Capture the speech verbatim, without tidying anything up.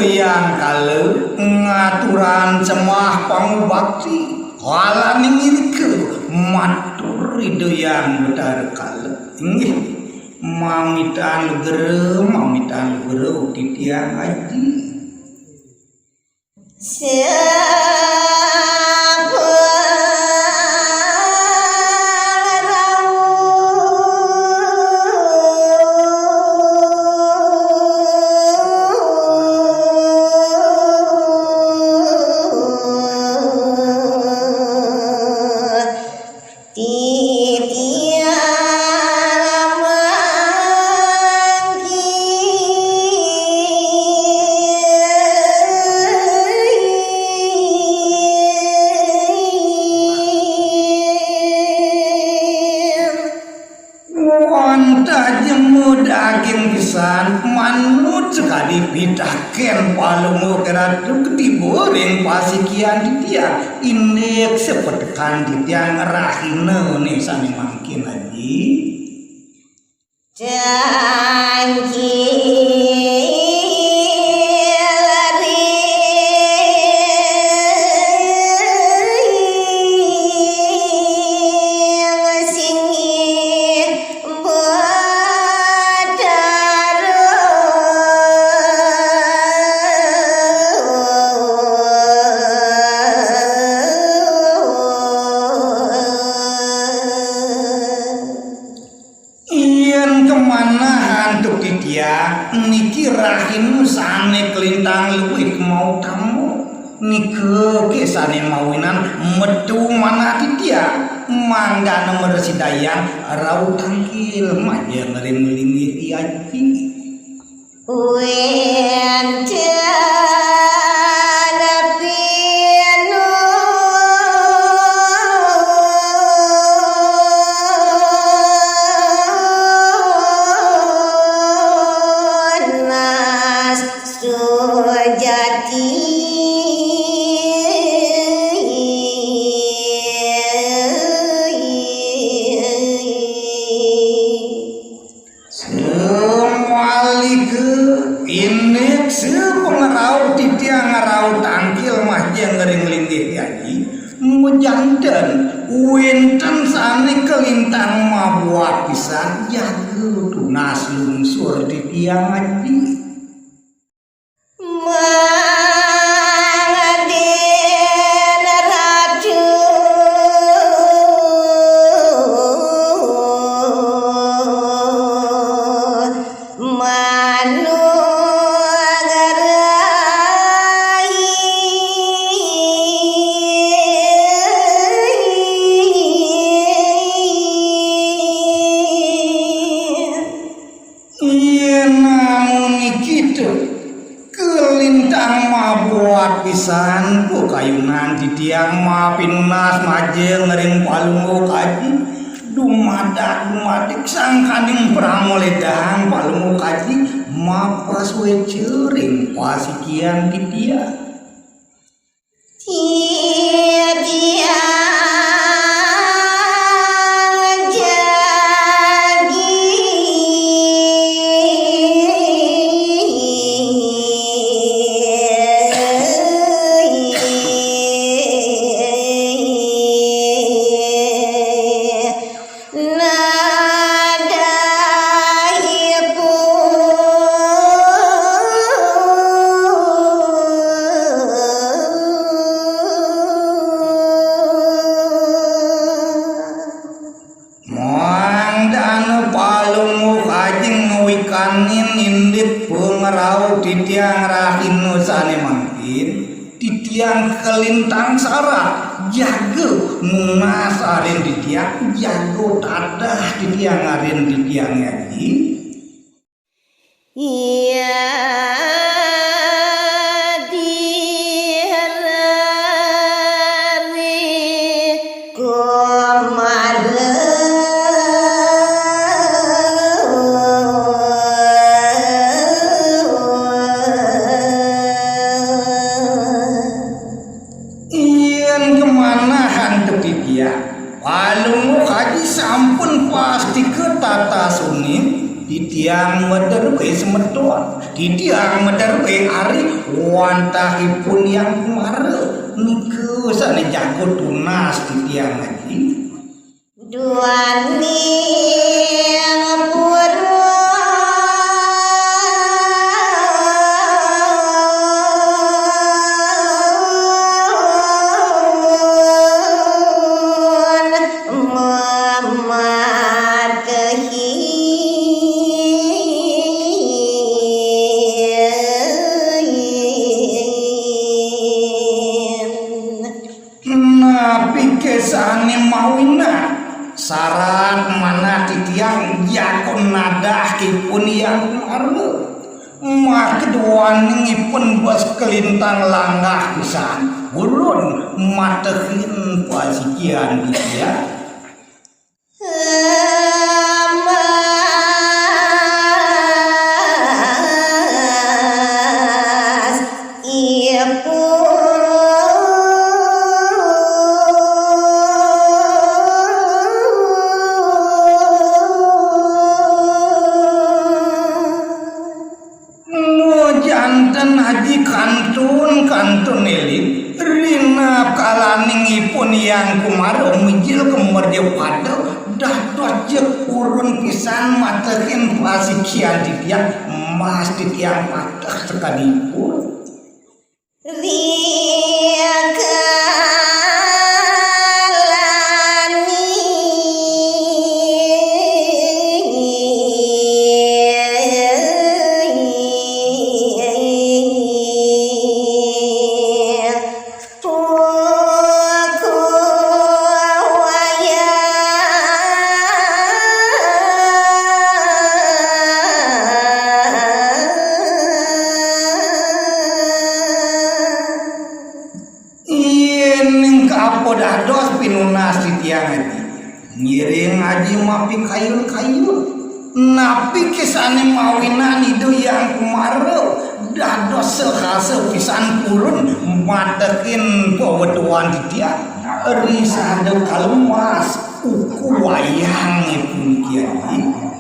Hyang Kala ngaturang sembah pangubakti, kalaning irika matur Ida Hyang Batara Kala. Inggih, mamitang lugra, mamitang lugra titiang Aji. Titiang mangkin. Wantah jemu daging pisan, manut sakadi pitaken Palungguh Ratu ketiba ring pasikian titiang. Indik sapetekan titiang rahina né sané mangkin, Aji. Tangkil ring singgih Batara. Yén kamanah antuk titiang, niki rahina sané kalintang luih mautama. Nika ké sané mawinan metu manah titiang, mangdana mrasidayang rauh tangkil majeng ring linggih Aji. Wénten pinunas sujati. Samalika indik sapangrauh titiang ngrauh tangkil majeng ring linggih Aji, majanten wénten sané kalintang mabuat pisan jaga tunas lungsur titiang Aji. Mangdin Ratu mangrahi. Yén amun niki to, kalintang mabuat pisan, pakayunan titiang mapinunas majeng ring Palungguh Aji, dumadak dumadik sangkaning pramlédan Palungguh Aji, mapasuéca ring pasikian titiang. Titiang jagi Mangdana Palungguh Aji ngwikanin indik pangrauh titiang rahina sané mangkin. Titiang kalintang sarat, jaga nunas arin titiang, jaga tadah titiang arin titiang Aji. Iya dirari kumara. Yén kamanah antuk titiang, Palungguh Aji sampun pastika tata suni, titiang mederué semeton, titiang mederué ari, Wantahipun Hyang Kumara nika sané jaga tunas titiang Aji. Duaning purun mamatehi. Napi ké sané mawinan sarat manah titiang jakon nadahipun Hyang Kumara? Maka duaning ipun bes kalintang langgah pisan purun matehin pasikian titiang. Emas ipun. Mujanten Aji kantun-kantun éling, rinakalaning ipun Hyang Kumara mijil ka mercapada, dados jeg purun pisan matehin pasikian titiang, emas titiang pateh sakadipun. Rikalani. Puku wayah. Yéning kapo dados pinunas titiang Aji. Ngiring Aji mapikayun-kayun. Napi ké sané mawinan Ida Hyang Kumara dados sahasa pisan purun matehin pawetuan titiang. Risada kalemas uku wayang puniki Aji.